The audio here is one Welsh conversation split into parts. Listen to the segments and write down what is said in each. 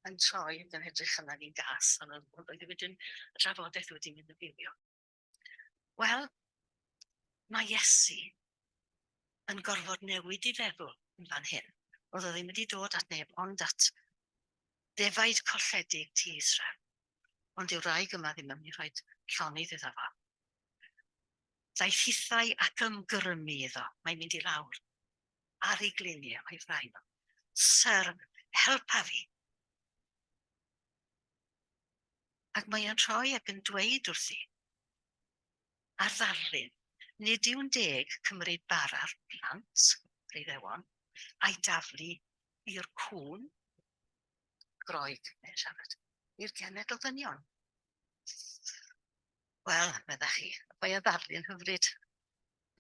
Yn troi ac yn edrych yna ni'n gas, ond oedd wedi mynd yn, y trafodaeth wedi mynd yn fywiog. Wel, mae Iesu yn gorfod newid i feddwl yn fan hyn. Oedd o ddim wedi dod at neb, ond at ddefaid colledig ti Israel. Ond dyw'r wraig yma ddim yn mynd i rhoi llonydd iddo fo. Daeth hithau ac ymgrymu iddo. Mae'n mynd i lawr ar ei gliniau o'i flaen o. Syr, helpa fi. Ac mae o'n troi ac yn dweud wrthi, ar ddarlun, nid yw'n deg cymryd bara'r plant, yr Iddewon, a'i daflu i'r cŵn, Groeg, mae'n siarad, i'r genedl ddynion. Wel, meddach chi, mae o'n ddarlun hyfryd.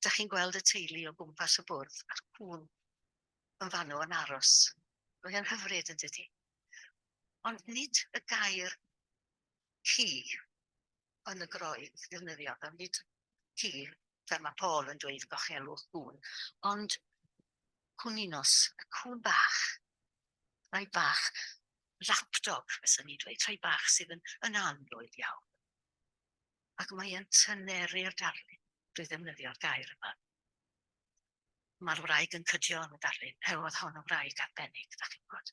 Ydych chi'n gweld y teulu o gwmpas y bwrdd a'r cŵn yn fanno yn aros. Mae o'n hyfryd yn dydy? Ond nid y gair ci yn y Groeg ddefnyddiodd, a nid ci, fel mae Paul yn dweud, gochelwch gŵn, ond cwninos, y cŵn bach, rhai bach, lapdog, fysa ni'n dweud, rhai bach sydd yn, yn annwyl iawn. Ac mae e'n tyneru'r darlun drwy ddefnyddio'r gair yma. Mae'r wraig yn cydio yn y darlun, oherwydd hon yn wraig arbennig, da chi'n gwybod.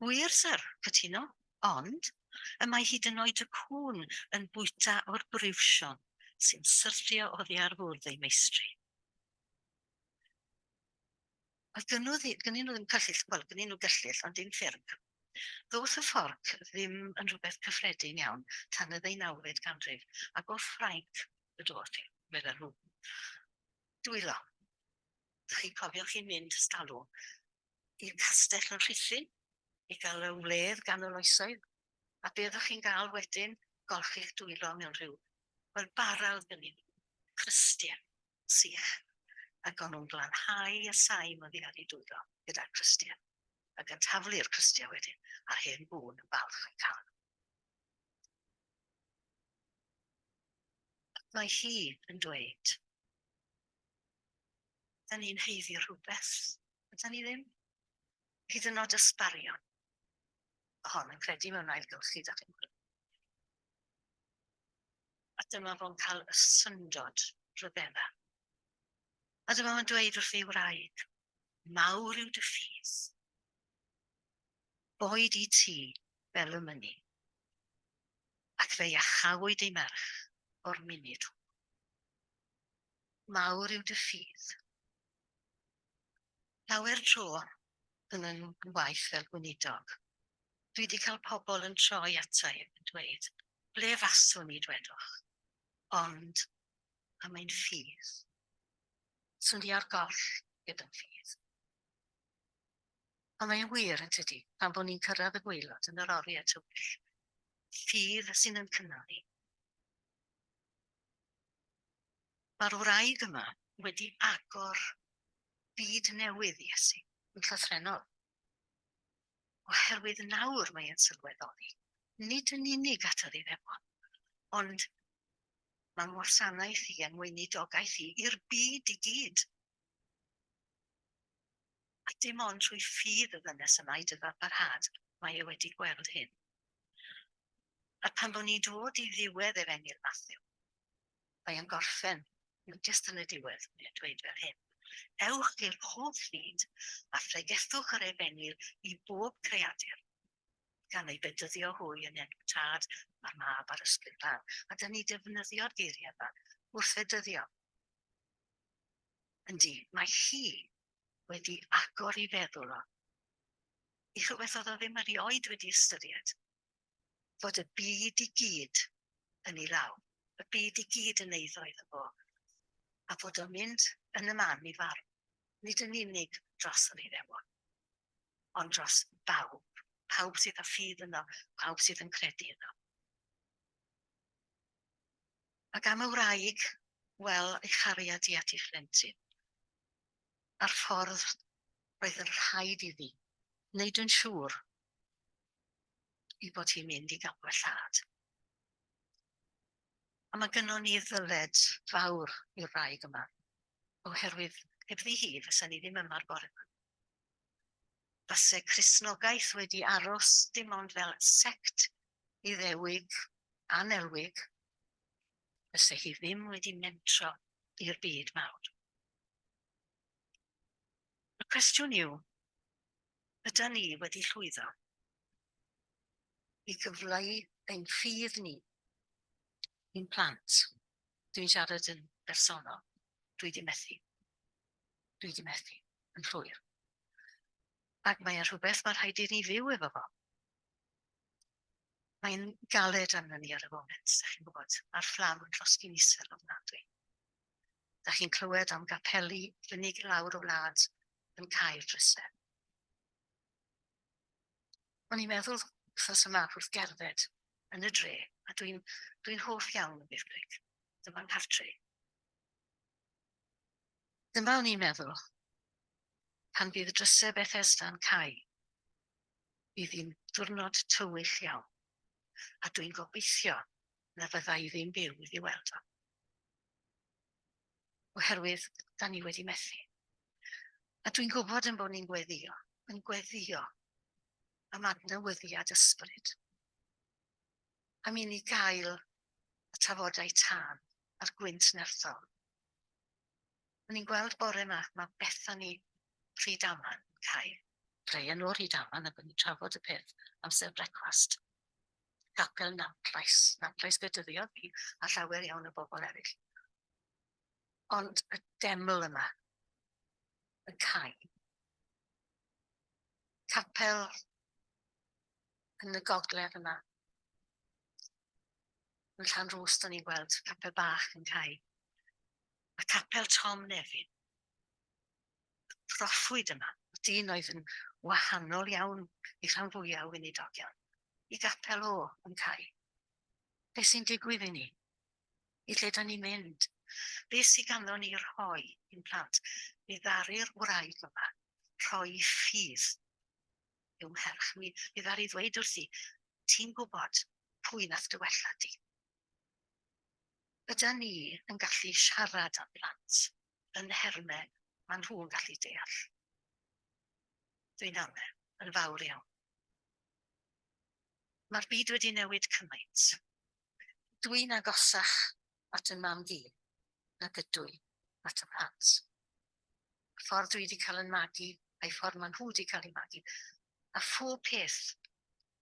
Wir, syr, cytuno, ond y mae hyd yn oed y cŵn yn bwyta o'r briwsion sy'n syrthio oddi ar fwrdd eu meistri. Oedd gynnu gynnyn nhw ddim cyllyll, wel, gynnyn nhw gyllyll, ond dim ffyrc. Ddoth y fforc ddim yn rhywbeth cyffredin iawn tan y ddeunawfed ganrif, ac o Ffrainc y doth hi, medden nhw. Dwylo. Dych chi'n cofio chi'n mynd stalw i'r castell yn Rhuthun i gael y wledd gan yr oesoedd? A be oeddech chi'n gael wedyn? Golchi'ch dwylo mewn rhyw, wel, bara oedd gynnyn nhw, crystiau sych, ac o'n nhw'n glanhau y saim oddi ar eu dwylo gyda'r crystiau, ac yn taflu'r crystiau wedyn, a'r hen gŵn yn falch yn cael nhw. Ac mae hi yn dweud, da ni'n haeddu rhywbeth, ydy ni ddim? Hyd yn oed ysbarion. Hon yn credu mewn ailgylchu, da chi'n gwybod. A dyma fo'n cael y syndod rhyfedda. A dyma fo'n dweud wrth ei wraig, mawr yw dy ffydd. Boed i ti fel y mynnu. Ac fe iachawyd ei merch o'r munud hwnnw. Mawr yw dy ffydd. Lawer tro yn yn ngwaith fel gweinidog, dwi wedi cael pobl yn troi ata i ac yn dweud, ble faswn i dwedwch? Ond am ein ffydd. Swn i ar goll gyda'n ffydd. Ond mae'n wir, yn tydi, pan bod ni'n cyrraedd y gwaelod yn yr oriau tywyll, ffydd sy'n yn cynnal ni. Mae'r wraig yma wedi agor byd newydd i Iesu, yn llythrennol. Oherwydd nawr mae e'n sylweddoli, nid yn unig at yr Iddewon, ond mae'n ngwasanaeth i a'n ngweinidogaeth i i'r byd i gyd. A dim ond trwy ffydd y ddynes yma i dyfalbarhad mae e wedi gweld hyn. A pan bod ni'n dod i ddiwedd Efengyl Mathew, mae e'n gorffen, jyst yn y diwedd, mae'n dweud fel hyn. Ewch i'r holl fyd a phregethwch yr efengyl i bob creadur, gan ei bedyddio hwy yn enw Tad a'r Mab a'r Ysbryd Glân. A da ni defnyddio'r geiriau yma wrth fedyddio. Yndi, mae hi wedi agor i feddwl o i rhywbeth oedd o ddim erioed wedi ystyried, fod y byd i gyd yn ei law, y byd i gyd yn eiddo iddo fo, a bod o'n mynd yn y man i farw, nid yn unig dros yr Iddewon, ond dros bawb, pawb sydd â ffydd yno, pawb sydd yn credu yno. Ac am y wraig, wel, ei chariad hi at ei phlentyn, a'r ffordd roedd yn rhaid iddi wneud yn siŵr i bod hi'n mynd i gael gwellhad. A mae gynnon ni ddyled fawr i'r wraig yma, oherwydd hebddi hi fysa ni ddim yma'r bore yma. Fase Cristnogaeth wedi aros dim ond fel sect Iddewig annelwig, fyse hi ddim wedi mentro i'r byd mawr. Y cwestiwn yw, ydan ni wedi llwyddo i gyfleu ein ffydd ni i'n plant? Dwi'n siarad yn bersonol, dwi 'di methu. Dwi 'di methu, yn llwyr. Ac mae e'n rhywbeth mae rhaid i ni fyw efo fo. Mae'n galed arno ni ar y foment, da chi'n gwybod, a'r fflam yn llosgi'n isel ofnadwy. Da chi'n clywed am gapeli fyny lawr y wlad yn cau'r drysau. O'n i'n meddwl wythnos yma wrth gerdded yn y dre, a dwi'n dwi hoff iawn o Wyddgrug. Dyma'n nghartre. Dyma o'n i'n meddwl, pan fydd drysau Bethesda'n cau, bydd hi'n ddiwrnod tywyll iawn, a dwi'n gobeithio na fydda i ddim byw iddi weld o. Oherwydd, da ni wedi methu. A dwi'n gwybod yn bod ni'n gweddio, yn gweddio am adnewyddiad ysbryd. Am i ni gael y tafodau tân a'r gwynt nerthol. O'n i'n gweld bore 'ma, mae Bethany Rhydaman yn cau. Druan o Rhydaman ac o'n i'n trafod y peth amser brecwast. Capel Nantlais, Nantlais bedyddiodd fi a llawer iawn o bobl eraill. Ond y deml yma yn cau. Capel yn y gogledd yma. Yn Llanrwst o'n i'n gweld capel bach yn cau. A capel Tom Nefyn. Y proffwyd yma, y dyn oedd yn wahanol iawn i rhan fwyaf o weinidogion, i gapel o yn cau. Be sy'n digwydd i ni? I lle da ni'n mynd? Be sydd ganddo ni rhoi i'n plant? Mi ddaru'r wraig yma rhoi ffydd i'w merch. Mi, mi ddaru ddweud wrthi, ti'n gwybod pwy nath dy wella di? Ydan ni yn gallu siarad am blant yn nhermau maen nhw'n gallu deall? Dwi'n ame, yn fawr iawn. Mae'r byd wedi newid cymaint. Dwi'n agosach at y mam-gu nag ydw i at y plant. Y ffordd dwi wedi cael yn magu, a'i ffordd maen nhw wedi cael eu magu, a phob peth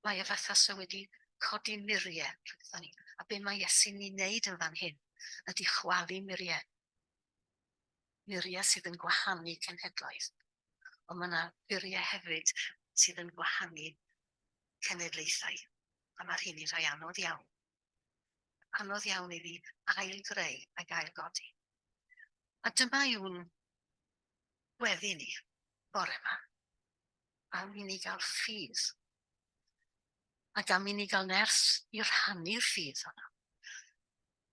mae e fatha sa wedi codi muriau rhyngddon ni. A be mae Iesu'n ei wneud yn fan hyn ydy chwalu muriau. Muriau sydd yn gwahanu cenhedloedd. Ond mae yna furiau hefyd sydd yn gwahanu cenedlaethau. A mae'r rheini'n rhai anodd iawn. Anodd iawn iddi ail-greu ac ail-godi. A dyma yw'n gweddi ni bore yma. Am i ni gael ffydd. Ac am i ni gael nerth i rhannu'r ffydd honno.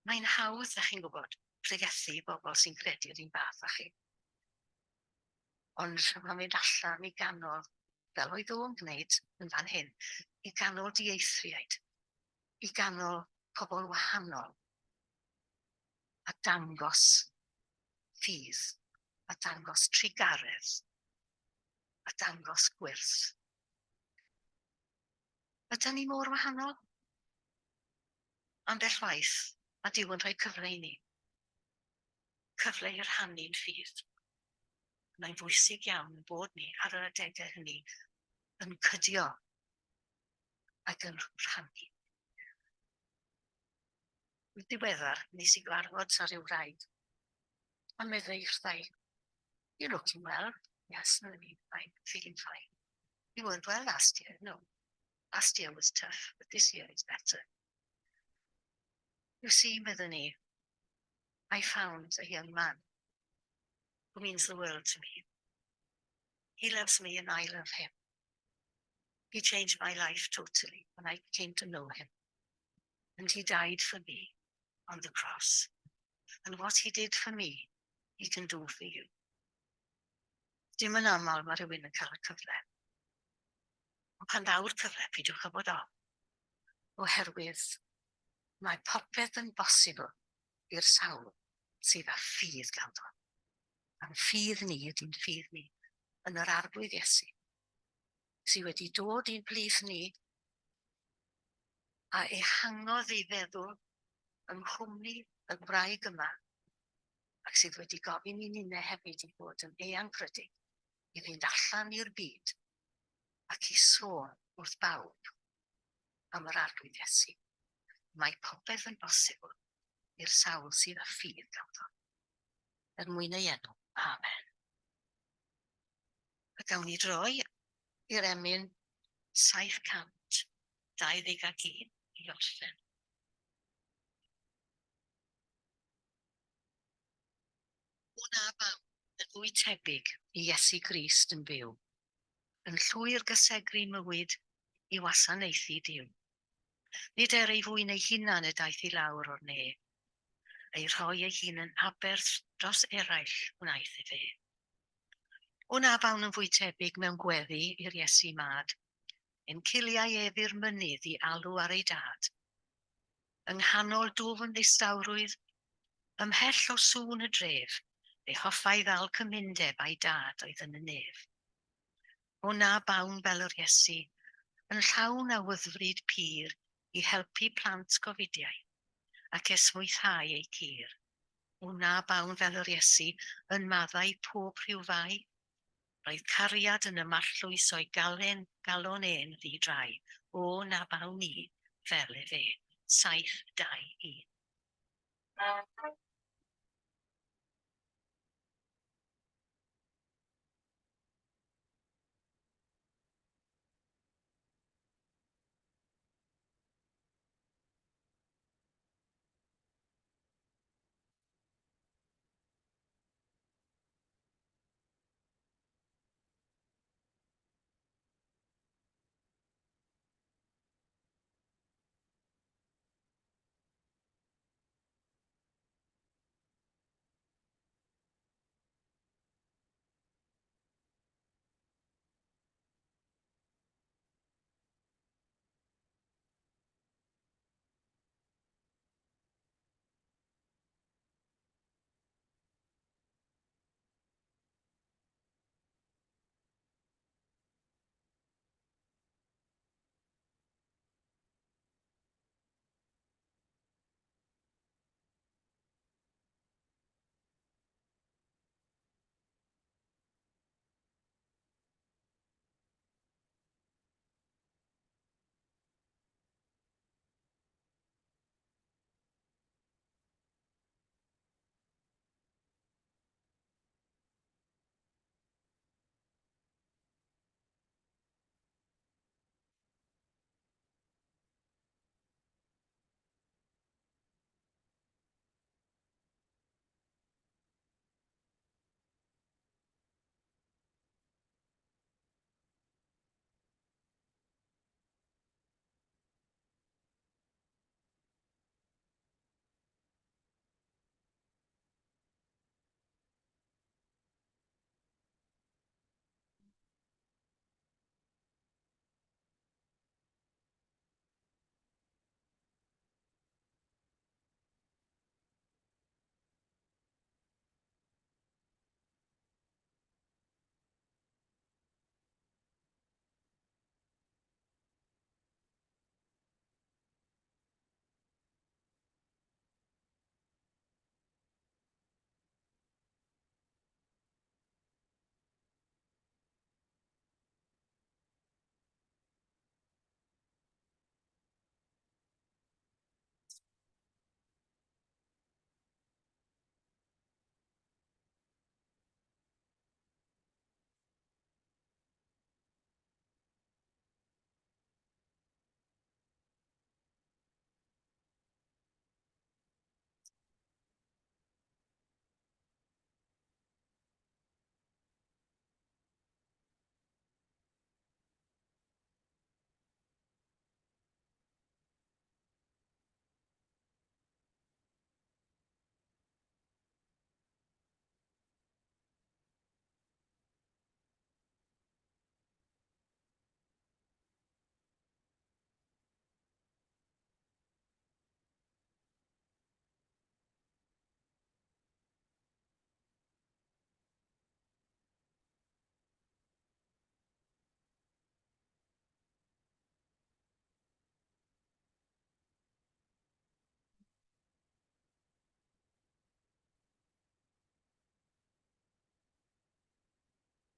Mae'n hawdd, da chi'n gwybod, pregethu i bobl sy'n credu'r un fath â chi. Ond mae'n mynd allan i ganol, fel oedd o'n gwneud yn fan hyn, i ganol dieithriaid, i ganol pobl wahanol, a dangos ffydd, a dangos trugaredd, a dangos gwyrth. Ydy ni mor wahanol? Ambell waith, mae Duw yn rhoi cyfle i ni. Cyfle i rhannu'n ffydd. Mae'n bwysig iawn bod ni ar yr adegau hynny yn cydio ac yn rhannu. Yn ddiweddar, nes i gyfarfod â rhyw wraig, a meddai wrtha i, "You're looking well." "Yes," medda fi, "I'm feeling fine." "You weren't well last year." "No, last year was tough, but this year is better." "You see," meddwn i, "I found a young man who means the world to me. He loves me and I love him. He changed my life totally when I came to know him. And he died for me on the cross. And what he did for me, he can do for you." Dim yn aml mae rhywun yn cael y cyfle. Ond pan ddaw'r cyfle, peidiwch â bod ofn. Oherwydd mae popeth yn bosibl i'r sawl sydd â ffydd ganddo. A'n ffydd ni ydy'n ffydd ni yn yr Arglwydd Iesu. sydd wedi dod i'n plith ni a ehangodd ei feddwl yng nghwmni y gwraig yma, ac sydd wedi gofyn i ninne hefyd i fod yn eangfrydig, i fynd allan i'r byd ac i sôn wrth bawb am yr Arglwydd Iesu. Mae popeth yn bosibl i'r sawl sydd â ffydd ganddo. Er mwyn ei enw. Amen. A gawn ni droi i'r emyn 721 i orffen. O na bawb yn fwy tebyg i Iesu Grist yn byw, yn llwyr gysegru mywyd i wasanaethu Duw. Nid er ei fwyn ei hunan y daeth i lawr o'r nef, ei rhoi ei hun yn aberth dros eraill wnaeth efe. O na bawn yn fwy tebyg mewn gweddi i'r Iesu mad, enciliai ef i'r mynydd i alw ar ei dad. Yng nghanol dwfn ddistawrwydd, ymhell o sŵn y dref, fe hoffai ddal cymundeb â'i dad oedd yn y nef. O na bawn fel yr Iesu, yn llawn awyddfryd pur i helpu plant gofidiau, ac esmwythau eu cur. O na bawn fel yr Iesu, yn maddau pob rhyw fai. Roedd cariad yn ymarllwys o'i galen, galon e'n ddi-drai. O, na bawn ni fel efe. 7, 2, 1.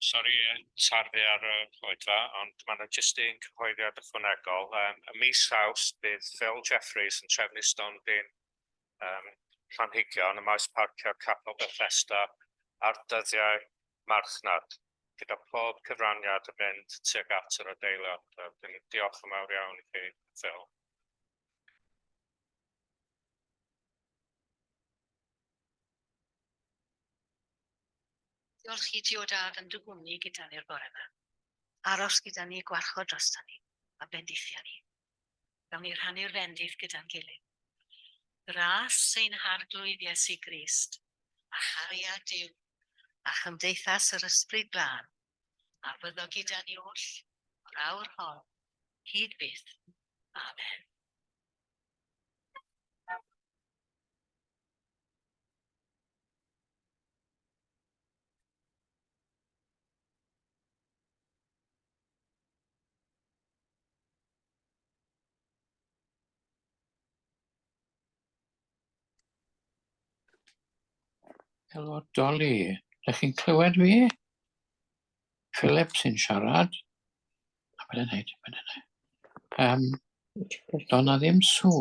Sori tarfu ar y oedfa, ond ma' 'na jyst un cyhoeddiad ychwanegol. Ym mis Awst bydd Phil Jeffreys yn trefnu stondin planhigion ym maes parcio Capel Bethesda ar dyddiau marchnad, gyda pob cyfraniad yn mynd tuag at yr adeilad. Dwi'n diolch yn fawr iawn i chi, Phil. Diolch i ti o dad am dy gwmni gyda ni'r bore yma. Aros gyda ni, gwarchod drosta ni, a bendithio ni. Gawn ni rhannu'r fendith gyda'n gilydd. Gras ein Harglwydd Iesu Grist, a chariad Duw, a chymdeithas yr Ysbryd Glân, a fyddo gyda ni oll o'r awr hon, hyd byth. Amen. Helo Dolly, ydych chi'n clywed fi? Philip sy'n siarad. A beth yn neud, beth yn neud. Um, doedd na ddim sŵn.